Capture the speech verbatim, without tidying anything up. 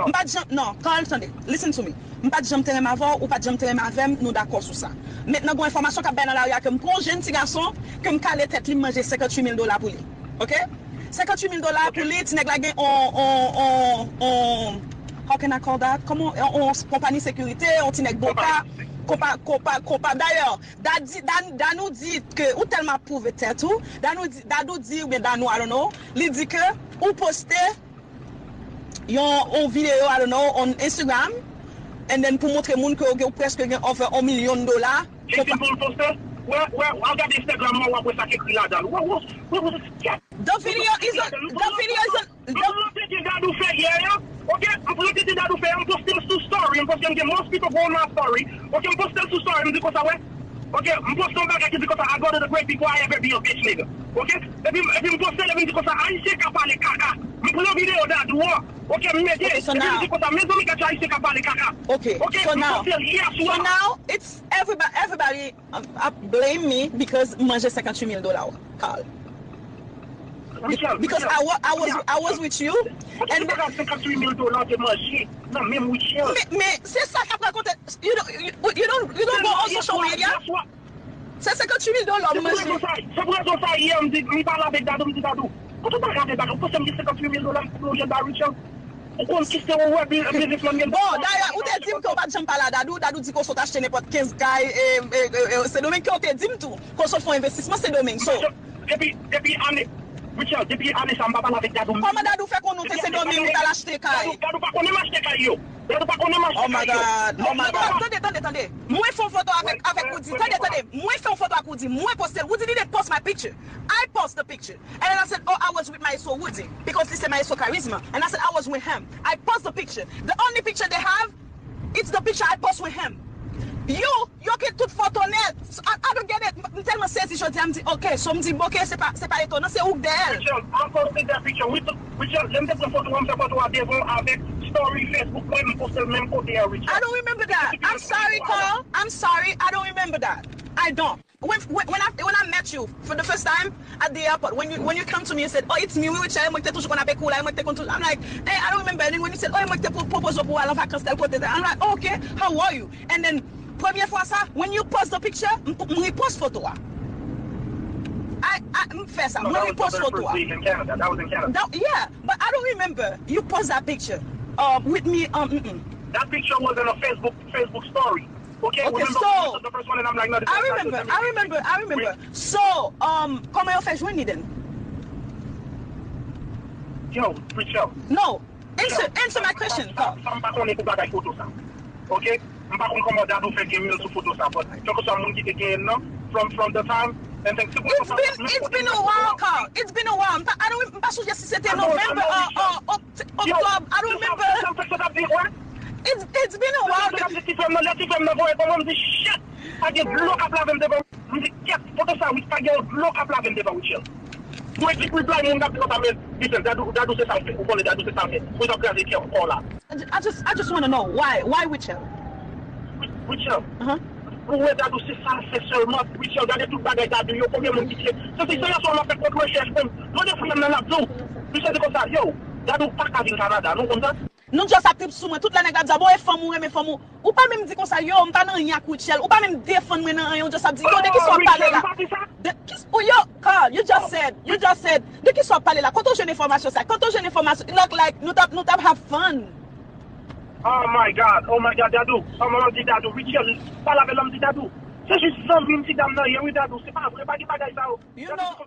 M pa t janm, non, Carl, tande, listen to me. M pa t janm te renmen avè w, ou pa t janm te renmen avè m, nou dakò sou sa. Mentnan, gen yon enfòmasyon k ap bay nan lari a ke m pran yon jenn ti gason, ke m kale tèt li, m manje senkanntuit mil dola pou li. Oke? Senkanntuit mil dola pou li, ti nèg la gen on, on, on, on, how can I call that? Kòman, on, on konpayi sekirite, on ti nèg boka, konpa, konpa, konpa. Dayè, Dadi, Dan, Danou di ke ou tèlman ap pwouve tèt ou, Danou di, Dadou di, oubyen Danou, I don't know, li di ke ou poste yon, yon videyo, I don't know, on Instagram, and then pou montre moun ke ou gen, ou prèske gen over yon milyon dola. Jezi pou l poste. Wè, wè, w al gade Instagram mwen, w ap wè sa k ekri ladan l. Wè, wè, wè, wè, wè. The video is on, the video is on, the Mwen te di Dadou fè yè a, oke, mwen te di Dadou fè, m poste l sou story, m poste m gen mosquito growing my story, oke, m poste l sou story, m di konsa, wè, oke, m poste yon bagay ki di konsa, I go to the great people, I ever be a bitch nigga, oke, epi, epi m poste l, epi m di konsa, Ayisyen ka pale kaka, m pran videyo Dadou an, oke, m mete, epi m di konsa, mezanmi, gad jan Ayisyen ka pale kaka, oke, m poste l yè swa. So now, it's everybody, everybody ap, ap blame me because m manje senkanntuit mil dola, Carl. Because I, wa- I was, I was with you, and senkanntuit mil dola te manje nan menm Rutshelle. Men, men se sa k ap rakonte. You don't, you, you don't, you don't go on social media. Se senkanntuit mil dola m manje. Se pou rezon sa, yè, m di, m pale avèk Dadou, m di, Dadou, kote w pa gade bagay, ou panse m gen senkanntuit mil dola m pou manje ba Rutshelle? Ou konn ki se ou wè bi- biznismann gen. Bon, dayè, ou te di m ke w pa t janm pale a Dadou, Dadou di ke w sot achte nenpòt kenz kay, e, e, e, e, Sendomeng, ke w te di m tou, ke w sot fè yon envestisman Sendomeng, so. Depi, depi ane, Rutshelle, depi ane sa, m pa pale avèk Dadou. Kòman Dadou fè konnen w te Sendomeng, ou t al achte kay? Dadou, Dadou pa konnen m achte kay yo. Dadou pa konnen m achte kay yo. Oh my God, oh my God. Tande, tande, tande. Mwen fè yon foto avèk, avèk Woody. Tande, tande. Mwen fè yon foto ak Woody. Mwen poste l. Woody didn't post my picture. I post the picture. And then I said, oh, I was with Maestro Woody. Because li se Maestro Charisma. And I said, I was with him. I post the picture. The only picture they have, it's the picture I post with him. You, yo gen tout foto nèt. So, I, I don't get it. M tèlman sezi jodi a, m di, ok. So, m di, ok, se pa, se pa etonan, se ou k dèyè l. Rutshelle, I posted that picture. Rutshelle, lè m te pran foto a, m fè foto a devan avèk story Facebook mwen, m poste l menm kote a, Rutshelle. I don't remember that. I'm sorry, Carl. I'm sorry. I don't remember that. I don't. When, when, when I, when I met you for the first time at the airport, when you, when you come to me and said, oh, it's me, wi, Rutshelle, mwen ki te toujou konn avèk ou la, mwen ki te konn toujou, I'm like, hey, I don't remember. And then when you said, oh, mwen ki te pwopoze pou w al an vakans tèl kote, I'm like, oh, okay, how are you? And then, premye fwa sa, when you post the picture, m, m repost foto a. I, I, m fè sa, mwen repost foto a. That, yeah, but I don't remember you post that picture, uh, with me, um, mm-mm. That picture was in a Facebook, Facebook story. Okay, okay, so, I remember, I remember, I remember. So, um, kòman yo fè jwenn li then? Yo, Rutshelle. No, answer, answer my question, Carl. Sa m pa konnen pou bagay foto sa. Okay? M pa konn kòman Dadou fè gen mil sou foto sa, but kèlkeswa moun ki te genyen l nan, from, from the time, and then, it's been, it's been a while, Carl. It's been a while. M pa, I don't, m pa sonje si se te November or, or, Oktòb, I don't remember. It's, it's been a while. Lè ti frè m nan, lè ti frè m nan voye kòman m di, shit, pa gen dlo k ap lave m devan. M di, kèt, foto sa, wi, pa gen yon dlo k ap lave m devan Rutshelle. Mwen di, reply moun k ap di konsa, men, listen, Dadou, Dadou se sa l fè. Ou konnen Dadou se sa l fè. Mwen t ap kraze kè w la. I ju- I just, I just wanna know why, why Rutshelle? Rutshelle. Uh-huh. Ou wè Dadou se sa l fè sèlman. Rutshelle, gade tout bagay Dadou yo, konbyen moun ki tiye. Se ti se yon sèl m ap fè kont rechèch mwen. Mande frè m nan l ap di w. Misye di konsa, yo, Dadou pa ka vin Kanada, nou konn sa? Nou just ap trip sou mwen. Tout lè nèg la ap di, bon, e fanm ou renmen fanm ou. Ou pa menm di konsa, yo, m pa nan anyen ak Rutshelle. Ou pa menm defann mwen nan anyen. Ou just ap di, yo, de kisa w ap pale la? De kis- oh, yo, Carl, you just said, you just said, de kisa w ap pale la? Kote w jwenn enfòmasyon sa? Kote w jwenn enfòmasyon? Look like nou t ap, nou t ap have fun. Oh my God, oh my God, Dadou. An manman di Dadou, Rutshelle, pale avè l, m di Dadou. Se jis zanmi m ti dam nan ye, wi, Dadou. Se pa vre, pa gen bagay sa yo. You know,